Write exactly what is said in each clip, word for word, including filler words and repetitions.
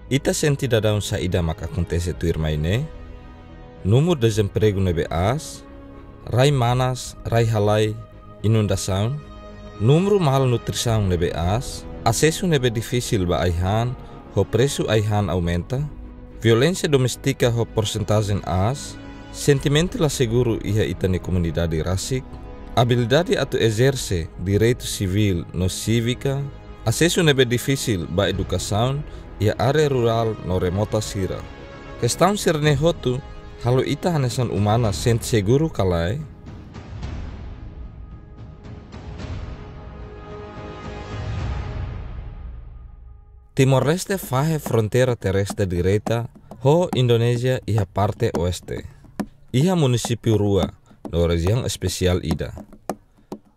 Ita sente daudaun saida mak akontese tuirmai ne'e? Númeru dezempregu ne'ebé aas, rai manas, rai halai, inundasaun, númeru malnutrisaun ne'ebé aas, asesu ne'ebé difisil ba ai-han, ho presu ai-han aumenta, violénsia doméstika ho porsentajen aas, sentimentu la seguru iha ita-nia komunidade rasik, abilidade atu ezerse direitu sivíl no sívika, asesu ne'ebé difisil ba edukasaun iha área rurál no remota sira. Kestaun sira-ne'e hotu halo ita hanesan umana sente seguru ka lae? Timor-Leste fahe fronteira terrestre direta ho Indonézia iha parte oeste. Iha munisípiu rua no rejiaun espesiál ida.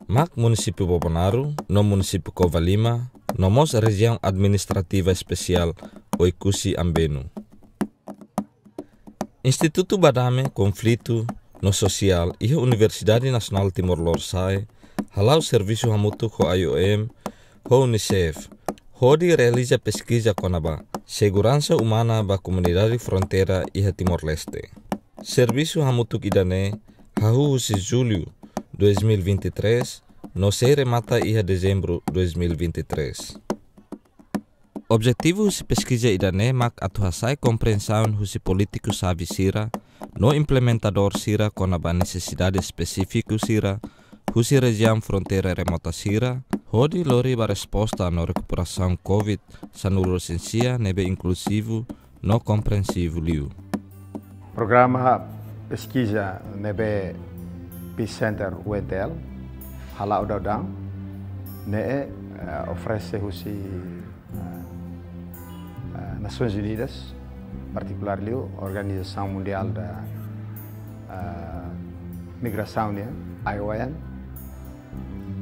Mak munisípiu Bobonaro no munisípiu Covalima, no mós rejiaun administrativa espesiál Oekusi Ambenu. Institutu ba Dame, Konflitu no Sosiál iha Universidade Nasionál Timor-Lor, SAE, hala'o servisu hamutuk ho I O M, ho UNICEF, hodi realiza peskiza kona-ba seguransa umana ba komunidade fronteira iha Timor-Leste. Servisu hamutuk ida-ne'e hahú husi Jullu dois mil e vinte e três, no sei remata iha Dezembru dois mil e vinte e três. Objetivu husi peskiza ida-ne'e mak atu hasa'e komprensaun husi polítiku xave sira no implementadór sira kona-ba nesesidade espesífiku sira husi rejiaun fronteira remota sira, hodi lori ba resposta no rekuperasaun COVID sanulu-resin-sia ne'ebé inkluzivu no komprensivu liu. Programa peskiza ne'ebé Peace Center U N T L hala'o daudaun ne'e, eh, oferese husi, eh, eh, Nasoins Unidas, partikulár liu Organizasaun Mundiál da, eh, Migrasaun nian, I O M,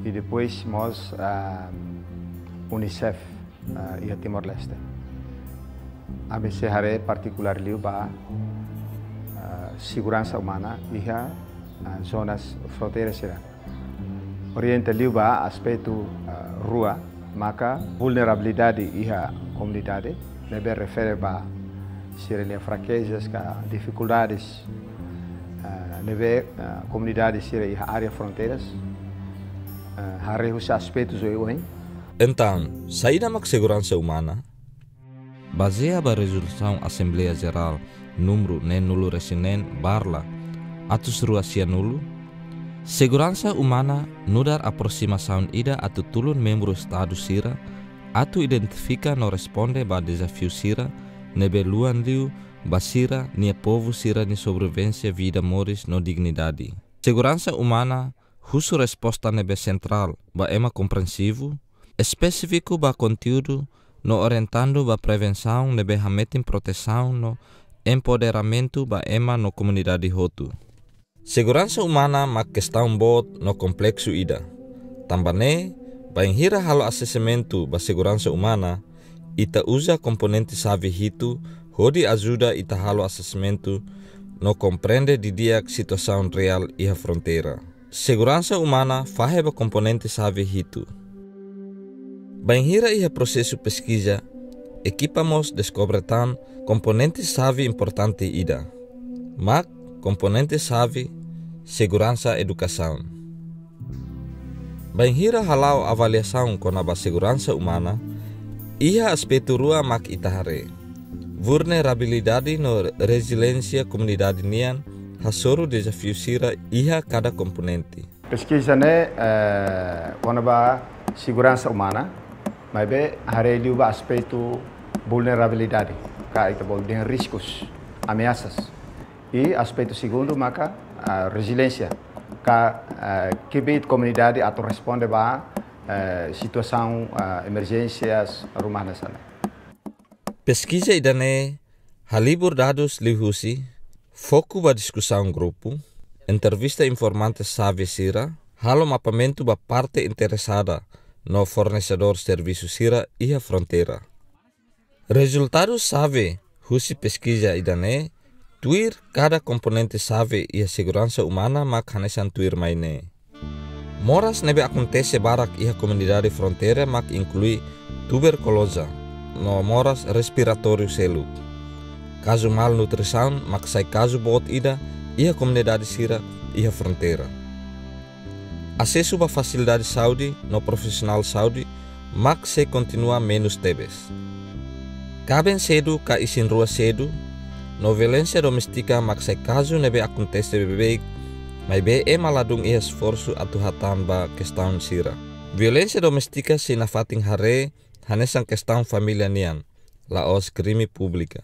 i depois mós, eh, UNICEF, eh, iha Timor-Leste. Ami sei haree partikulár liu ba, eh, seguransa umana iha, eh, zonas fronteira sira. Orienta liu ba aspetu, eh, rua, maka vulnerabilidade iha komunidade, ne'ebé refere ba sira-nia frakejas ka difikuldades, eh, ne'ebé, eh, komunidade sira iha área fronteiras, eh, haree husi aspetus oioin. Entaun, saida mak seguransa umana? Bazeia ba rezolusaun Asembleia Jerál númeru neenulu-resin-neen barra atus rua sianulu, seguransa umana nu'udar aprosimasaun ida atu tulun membru Estadu sira atu identifika no responde ba dezafiu sira ne'ebé luan liu ba sira-nia povu sira-nia sobrevivénsia, vida, moris no dignidade. Seguransa umana husu resposta ne'ebé sentrál ba ema komprensivu, espesífiku ba konteúdu no orientadu ba prevensaun ne'ebé hametin protesaun no empoderamentu ba ema no komunidade hotu. Seguransa umana mak kestaun boot no kompleksu ida. Tanba ne'e, bainhira halo asesimentu ba seguransa umana, ita uza komponente xave hitu hodi ajuda ita halo asesimentu no komprende didi'ak situasaun reál iha fronteira. Seguransa umana fahe ba komponente xave hitu. Bainhira iha prosesu peskiza, ekipa mós deskobre tan komponente xave importante ida, mak komponente xave seguransa edukasaun. Bainhira hala'o avaliasaun kona-ba seguransa umana, iha aspetu rua mak ita haree: vulnerabilidade no reziliénsia komunidade nian hasoru dezafiu sira iha kada komponente. Peskiza ne'e, eh, kona-ba seguransa umana, maibé haree liu ba aspetu vulnerabilidade, ka ita bolu dehan riskus, ameasas. I aspetu segundu maka, ah, reziliénsia, ka, ah, kbiit komunidade atu responde ba, eh, situasaun, ah, emerjénsias ruma hanesan ne'e. Peskiza ida-ne'e halibur dadus liuhusi foku ba diskusaun grupu, entrevista informante xave sira, halo mapamentu ba parte interesada no fornesedór servisu sira iha fronteira. Rezultadu xave husi peskiza ida-ne'e tuir kada komponente xave iha seguransa umana mak hanesan tuirmai ne'e. Moras ne'ebé akontese barak iha komunidade fronteira mak inklui tuberkuloza, no moras respiratóriu seluk. Kazu malnutrisaun mak sai kazu boot ida iha komunidade sira iha fronteira. Asesu ba fasilidade saúde no profisionál saúde mak sei kontinua menus tebes. Kaben sedu ka isin-rua sedu no violénsia doméstika mak sai kazu ne'ebé akontese beibeik, maibé ema ladún iha esforsu atu hatán ba kestaun sira. Violénsia doméstika sei nafatin haree hanesan kestaun família nian, la'ós krime públika.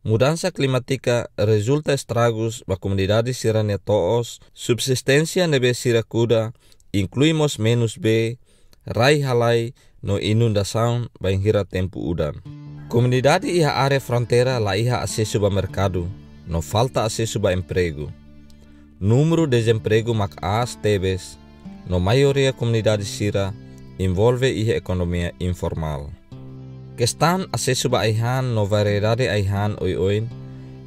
Mudansa klimátika rezulta estragus ba komunidade sira-nia to'os, subsisténsia ne'ebé sira kuda, inklui mós menus bee, rai halai no inundasaun bainhira tempu udan. Komunidade iha área fronteira la iha asesu ba merkadu, no falta asesu ba empregu. Númeru dezempregu mak aas tebes, no maioria komunidade sira envolve iha ekonomia informál. Kestaun asesu ba ai-han no variedade ai-han oioin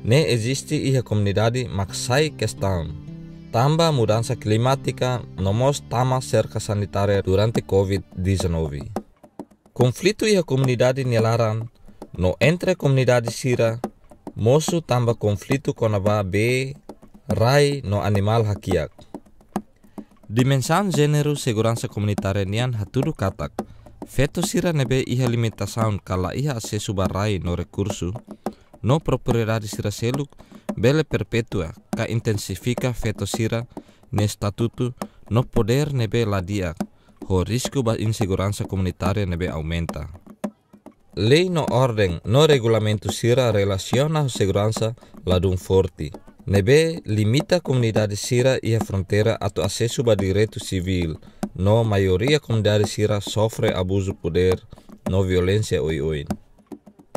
ne'e eziste iha komunidade mak sai kestaun tanba mudansa klimátika no mós tama serka sanitária durante covid dezanove. Konflitu iha komunidade nia laran no entre komunidade sira mosu tanba konflitu kona-ba bee, rai no animál hakiak. Dimensaun jéneru seguransa komunitária nian hatudu katak feto sira ne'ebé iha limitasaun ka la iha asesu ba rai no rekursu no propriedade sira seluk bele perpetua ka intensifika feto sira-nia estatutu no podér ne'ebé la di'ak, ho risku ba inseguransa komunitária ne'ebé aumenta. Lei no orden no regulamentu sira relasiona ho seguransa ladún forte, ne'ebé limita komunidade sira iha fronteira atu asesu ba direitu sivíl, no maioria komunidade sira sofre abuzu podér no violénsia oioin.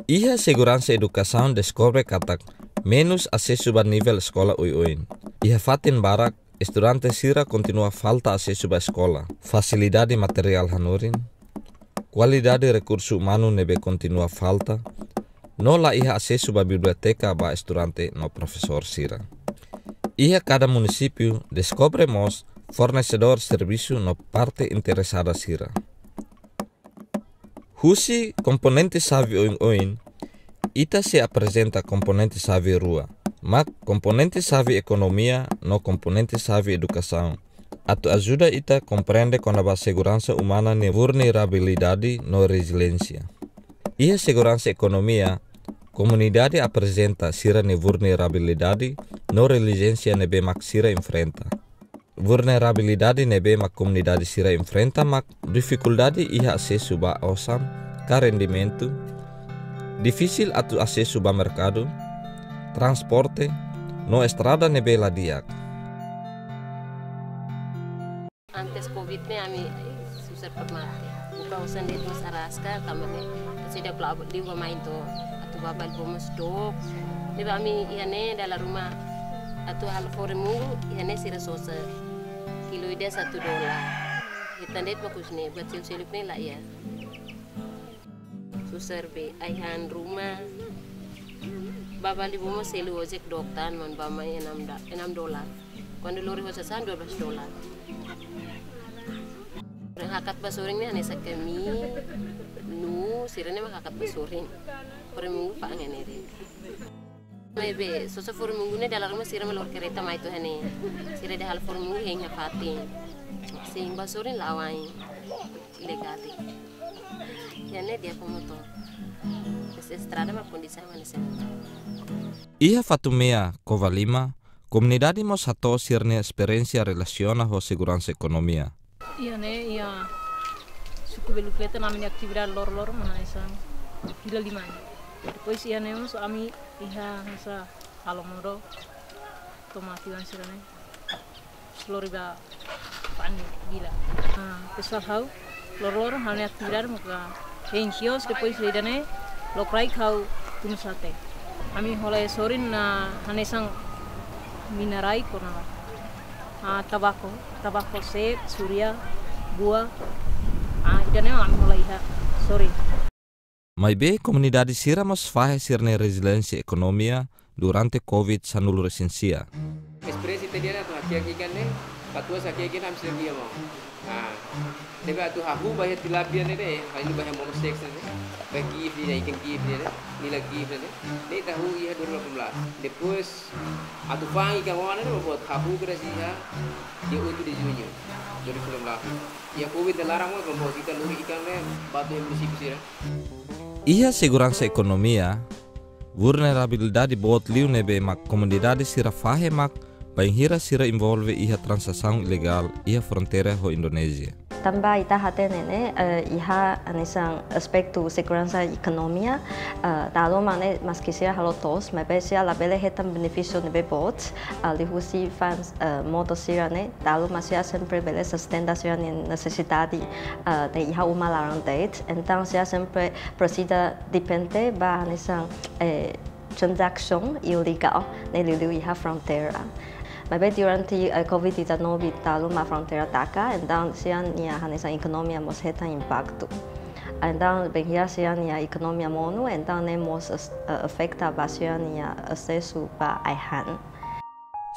Iha seguransa edukasaun deskobre katak menus asesu ba nivel eskola oioin. Iha fatin barak, estudante sira kontinua falta asesu ba eskola, fasilidade materiál hanorin, kualidade rekursu umanu ne'ebé kontinua falta, no la iha asesu ba biblioteka ba estudante no profesór sira. Iha kada munisípiu deskobre mós fornesedór servisu no parte interesada sira. Husi komponente xave oioin, ita sei aprezenta komponente xave rua, mak komponente xave ekonomia no komponente xave edukasaun, atu ajuda ita komprende kona-ba seguransa umana nia vulnerabilidade no reziliénsia. Iha seguransa ekonomia, komunidade aprezenta sira-nia vulnerabilidade no reziliénsia ne'ebé mak sira enfrenta. Vulnerabilidade ne'ebé mak komunidade sira enfrenta mak difikuldade iha asesu ba osan ka rendimentu, difisil atu asesu ba merkadu, transporte, no estrada ne'ebé la di'ak. Antes covid ne'e ami susar para mate. Buka osan de'it mós araska, tanba ne'e, sida kula abu diu ba mai to, atu baba liu mós dook. Ne'ebé ami iha ne'e dala ruma atu halo fore munggu, iha ne'e sira sosa kilo ida satu dolar. Ita de'it bagus ne'e, buat seluk-seluk ne'e la iha. Susar be, ai-han ruma. Baba liu mós selu ojek dook tan, man bá mai enam da-, enam dolar. Kuandu lori ho sasán, dua belas dolar. Hakat ba sorin ne'e hanesan kami, nu, sira-ne'e mak hakat ba sorin. Fore munggu fa'an ne'e de'it. Maibé, sosa fore munggu ne'e dala ruma sira mak lori kareta mai to'o iha ne'e. Sira dehan halo fore munggu hein iha fatin. Sein ba sorin la'o ain. Ilegál. Iha ne'e di'ak ho motór. Mas estrada mak kondisaun hanesan ne'e. Iha Fatumea, Covalima, komunidade mós hato'o sira-nia esperiénsia relasiona ho seguransa ekonomia. Iha ne'e, iha suku Belukleta ami-nia atividade loroloron mak hanesan fila liman. Depois iha ne'e mós ami iha hanesan halo modo, toma atividade sira-ne'e. Lori ba fa'an vila. Ah, pesoál ha'u, loroloron ha'u-nia atividade maka hein kios, depois saida ne'e, lokraik ha'u tunu sate. Ami hola iha sorin, ah, hanesan mina rai kona, ah, tabako, tabako seep, suria, buah, ah, ida-ne'e ami hola iha sorin. Maibé komunidade sira mós fahe sira-nia reziliénsia ekonomia durante covid sanulu resin sia. Esperiénsia ita-nia atu hakiak ikan ne'e, Katuas hakiak ne'e ami sira iha maun. Ah. Ne'ebé atu hahú ba iha tilapia ne'e de'it, hahú ba iha monosex ne'e de'it. Ba gift ne'e, ikan gift ne'e de'it, nila gift ne'e de'it. Ne'e ita hahú iha dua ribu delapan belas. Depois, atu fa'an ikan oan ne'e de'it, buat hahú kedas iha dia oito de junho dua ribu sembilan belas. Iha covid ne'e laran mós, buat ita lori ikan ne'e ba to'o iha munisípiu sira. Iha seguransa ekonomia, vulnerabilidade boot liu ne'ebé mak komunidade sira fahe mak bainhira sira envolve iha tranzasaun ilegál iha fronteira ho Indonézia. Tanba ita hatene ne'e, eh, iha hanesan aspetu seguransa ekonomia, eh, dala ruma ne'e maski sira halo to'os, maibé sira labele hetan benefísiu ne'ebé boot, eh, liuhusi fa'an, eh, modo sira ne'e, dala ruma sira sempre bele sustenta sira-nia nesesidade, eh, ne'e iha uma laran de'it. Entaun sira sempre presiza depende ba hanesan, eh, tranzasaun ilegál ne'e liuliu iha fronteira. Maibé durante, eh, covid dezanove dala ruma fronteira taka, entaun sira-nia hanesan ekonomia mós hetan impaktu. Entaun bainhira sira-nia ekonomia monu, entaun ne'e mós as-, eh, afeta ba sira-nia asesu ba ai-han.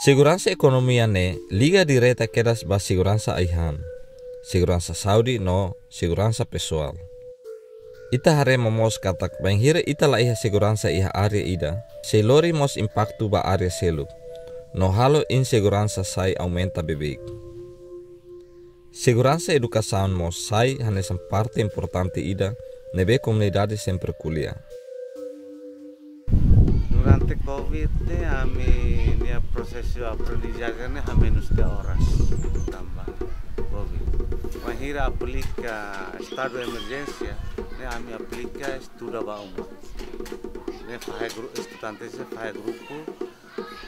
Seguransa ekonomia ne'e liga direta kedas ba seguransa ai-han, seguransa saúde no seguransa pesoál. Ita haree momoos katak bainhira ita la iha seguransa iha área ida, sei lori mós impaktu ba área seluk, no halo inseguransa sai aumenta beibeik. Seguransa edukasaun mós sai hanesan parte importante ida ne'ebé komunidade sempre ko'alia. Durante covid ne'e ami-nia prosesu aprendizajen ne'e hamenus tiha oras tanba covid. Bainhira aplika estadu emerjénsia ne'e ami aplika estuda ba uma. Ne'e fahe gru-, estudante sira fahe grupu,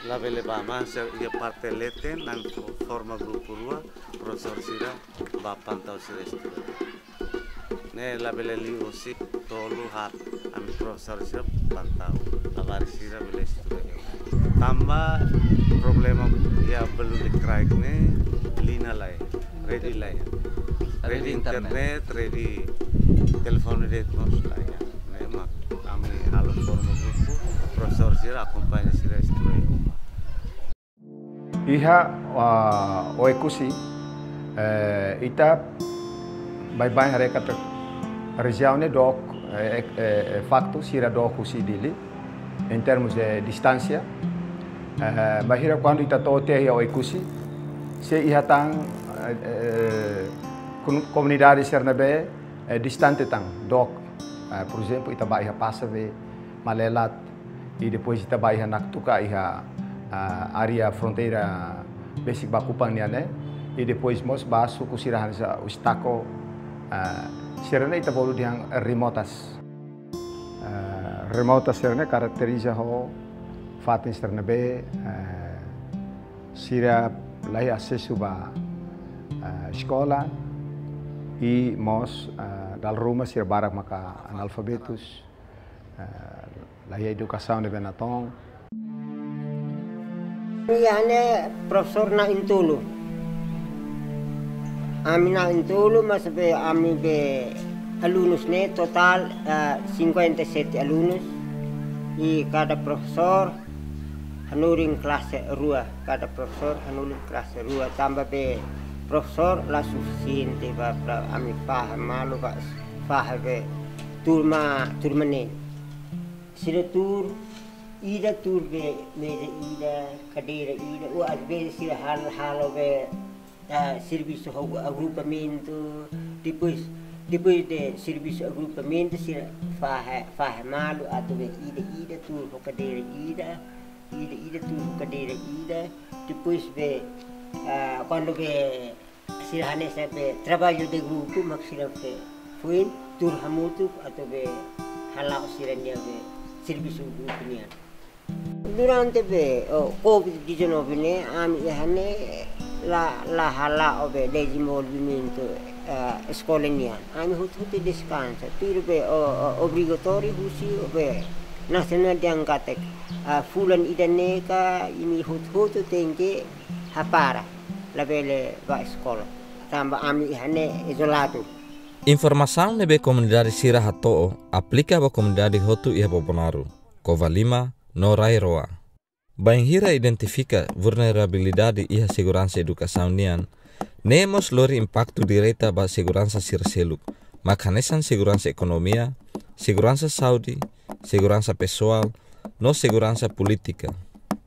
labele bá, maibé iha parte leten ami fo-, forma grupu rua, profesór sira bá pantau sira estuda. Ne'e labele liu husi tolu haat, ami profesór sira pantau. Labarik sira bele estuda iha uma. Tanba problema iha Belun de Kraik ne'e liña lae, rede lae. Rede internet, rede telefone de'it mós lae. Ne'e mak ami halo forma grupu, profesór sira akompaña sira estuda iha uma. Iha, ah, Oekusi, eh, ita baibain haree katak rejiaun ne'e dook, eh, eh, eh, faktu sira dook husi Dili, em termos de distánsia. Eh, bainhira kuandu ita to'o tiha iha Oekusi, sei iha tan, eh, eh, kun-, komunidade sira ne'ebé, eh, distante tan, dook. Eh, por ezemplu, ita bá iha Passabe, Malelat, i depois ita bá iha Naktuka iha, ah, área fronteira besik ba Kupang nian ne'e, i depois mós ba suku sira hanesan Uistako, ah, sira ne'e ita bolu dehan remotas. Ah, remotas sira ne'e karakteriza ho fatin sira ne'ebé, ah, sira la iha asesu ba, ah, eskola, i mós, ah, dala ruma sira barak maka analfabetus. Eh, la iha edukasaun ne'ebé natoon. Ami iha ne'e profesór na'in-tolu. Ami na'in-tolu, maibé ami be alunus ne'e totál, eh, cinquenta e sete alunus. I kada profesór hanorin klase rua, kada profesór hanorin klase rua, tanba be profesór la sufisiente ba, para ami fahe malu ba, fahe be turma, turma neen. Sira tuur, ida tuur be meza ida, kadeira ida, ou às vezes sira hal-, halo be, ah, servisu ho agrupamentu, depois, depois de servisu agrupamentu, sira fahe, fahe malu atu be ida, ida tuur ho kadeira ida, ida, ida tuur ho kadeira ida, depois be, ah, kuandu be sira hanesan be traballu de grupu, mak sira be foin tuur hamutuk atu be hala'o sira-nia be servisu grupu nian. Durante be, oh, covid dezanove ne'e, ami iha ne'e la, la hala'o be dezenvolvimentu, eh, eskola nian. Ami hotu-hotu deskansa. Tuir be, oh, oh, obrigatóriu husi be nasionál dehan katak, ah, fulan ida ne'e ka imi hotu-hotu tenke hapara, labele bá eskola. Tanba ami iha ne'e izoladu. Informasaun ne'ebé komunidade sira hato'o aplika ba komunidade hotu iha Bobonaro, Covalima, no Rai Roa. Bainhira identifika vulnerabilidade iha seguransa edukasaun nian, ne'e mós lori impaktu direta ba seguransa sira seluk, mak hanesan seguransa ekonomia, seguransa saúde, seguransa pesoál, no seguransa polítika.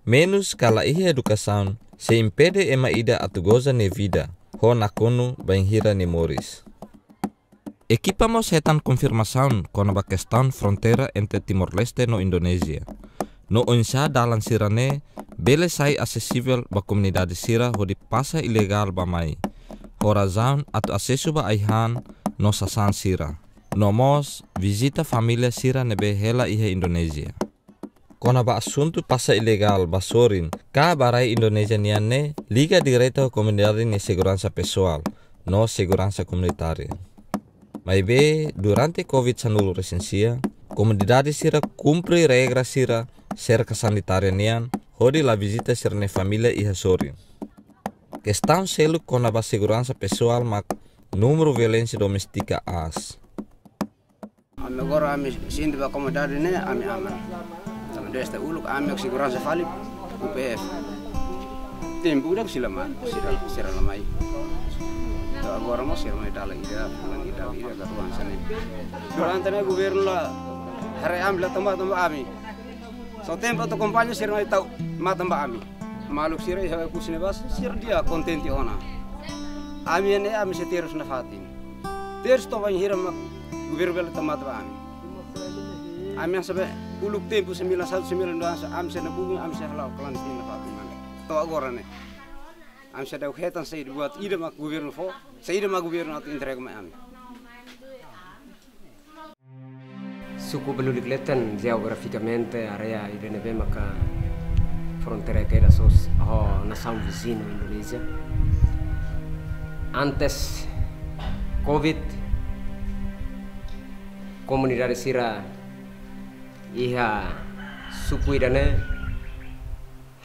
Menus ka la iha edukasaun sei impede ema ida atu goza nia vida, ho nakonu bainhira nia moris. Ekipa mós hetan konfirmasaun kona-ba kestaun fronteira entre Timor-Leste no Indonézia. No oinsá dalan sira-ne'e bele sai asesivel ba komunidade sira hodi pasa ilegál bá-mai, ho razaun atu asesu ba ai-han no sasán sira. No mós vizita família sira ne'ebé hela iha Indonézia. Kona-ba asuntu pasa ilegál ba sorin ka ba rai Indonézia nian ne'e liga direta ho komunidade nia seguransa pesoál no seguransa komunitária. Maibé, durante covid sanulu resin sia, komunidade sira kumpre regra sira serka sanitária nian, hodi la vizita sira-nia família iha sorin. Kestaun seluk kona-ba seguransa pesoál mak númeru violénsia doméstika aas. Ami agora ami sente ba komunidade ne'e ami aman. Tanba desde uluk ami ho seguransa fali U P F. Tempu ida sira la mai, sira, sira la mai. To'o agora mós sira mai dala ida, fulan ida, ida katuan sane. Durante ne'e governu la haree ami, la tama tama ami. Só tempu atu kompaña sira mai tau matan ba ami. Maluk sira iha Oekusi ne'ebá, sira di'ak kontente ona. Ami ne'e ami sei terus nafatin. Terus to'o bainhira mak governu bele tau matan ba ami. Ami hanesan be uluk tempu sembilan satu sembilan dua hanesan ami sei nakukun, ami sei hala'o klandestin nafatin mane. To'o agora ne'e. Ami seidauk hetan saida buat ida mak governu fó, saida mak governu atu entrega mai ami. Suku Belulik Leten jeografikamente área ida ne'ebé maka fronteira kedas ho nasaun viziñu Indonézia. Antes covid, komunidade sira iha suku ida-ne'e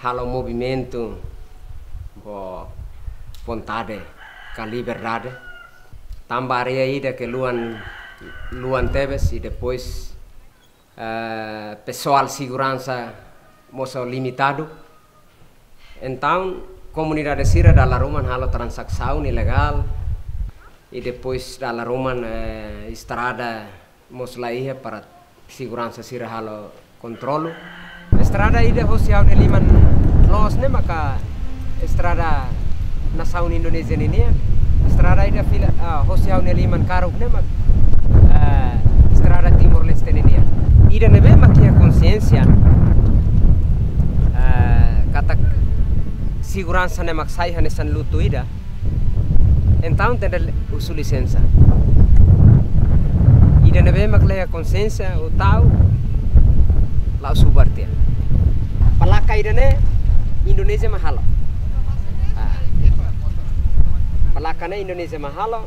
halo movimentu ho vontade ka liberdade. Tanba área ida ke luan, luan tebes i depois, eh, pesoál seguransa mós limitadu. Entaun, komunidade sira dala ruma halo tranzasaun ilegál i depois dala ruma, eh, estrada mós la iha para seguransa sira halo kontrolu. Estrada ida hosi ha'u-nia liman loos ne'e maka estrada nasaun Indonézia ninian. Estrada ida fila, ah, hosi ha'u-nia liman karuk ne'e mak, ah, estrada Timor-Leste ninian. Ida ne'ebé mak iha konsiénsia, ah, katak seguransa ne'e mak sai hanesan lutu ida. Entaun tenke husu lisensa. Ida ne'ebé mak la iha konsiénsia, o tau, la'o subar tiha. Plaka ida-ne'e Indonézia mak halo. Ah. Plaka ne'e Indonézia mak halo.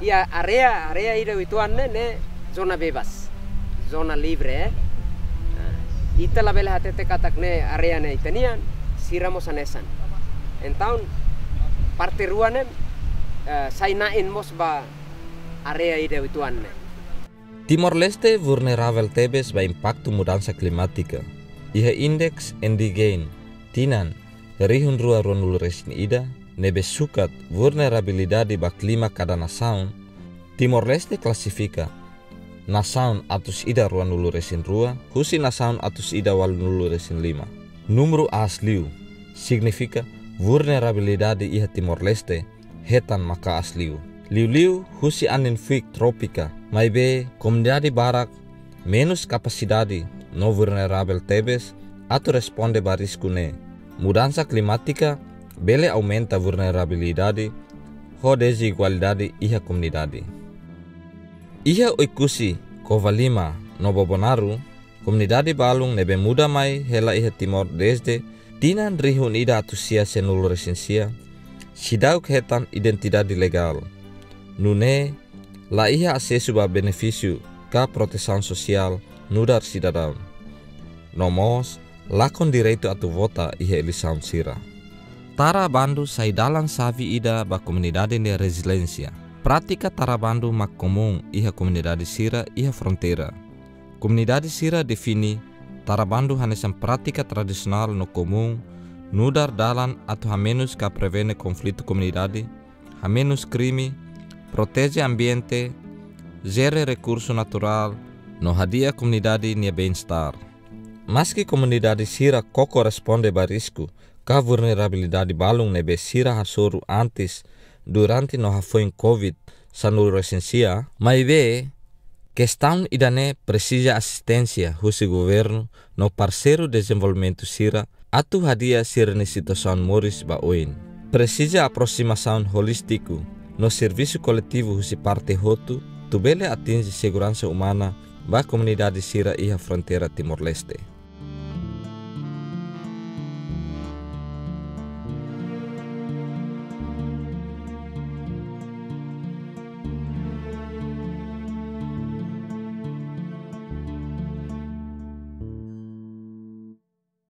Iha área, área ida uitoan ne'e, ne'e zona bebas, zona livre, eh. Ah, ita labele hatete katak ne'e área ne'e ita-nian, sira mós hanesan. Entaun, parte rua ne'e, eh, sai na'in mós ba área ida uitoan ne'e. Timor-Leste vulneravel tebes ba impaktu mudansa klimátika. Iha Indeks N D Gain, tinan rihun rua ruanulu resin ida, ne'ebé sukat vulnerabilidade ba klima kada nasaun, Timor-Leste klasifika nasaun atus ida ruanulu resin rua, husi nasaun atus ida ualunulu resin lima. Númeru aas liu, signifika vulnerabilidade iha Timor-Leste hetan maka'as liu. Liuliu husi anin fuik trópika, maibé komunidade barak menus kapasidade no vulneravel tebes atu responde ba risku ne'e. Mudansa klimátika bele aumenta vulnerabilidade ho dezigualdade iha komunidade. Iha Oekusi, Covalima no Bobonaro, komunidade balun ne'ebé muda mai hela iha Timor dezde tinan rihun ida atus sia sianulu resin sia, seidauk hetan identidade legál. Nune'e, la iha asesu ba benefísiu ka protesaun sosiál nu'udar sidadaun. No mós, lakon direitu atu vota iha eleisaun sira. Tara bandu sai dalan xave ida ba komunidade nia reziliénsia. Prátika tara bandu mak komún iha komunidade sira iha fronteira. Komunidade sira define Sarabandu hanesan prátika tradisionál no komún, nu'udar dalan atu hamenus ka prevene konflitu komunidade, hamenus krime, proteje ambiente, jere rekursu naturál, no hadi'a komunidade nia bem-estar. Maski komunidade sira koko responde ba risku ka vulnerabilidade balun ne'ebé sira hasoru antes, durante no hafoin covid sanulu resin sia, maibé kestaun ida-ne'e presiza asisténsia husi governu no parseiru dezenvolvimentu sira atu hadi'a sira-nia situasaun moris ba oin. Presiza aprosimasaun holístiku no servisu koletivu husi parte hotu atu bele atinje seguransa umana ba komunidade sira iha fronteira Timor-Leste.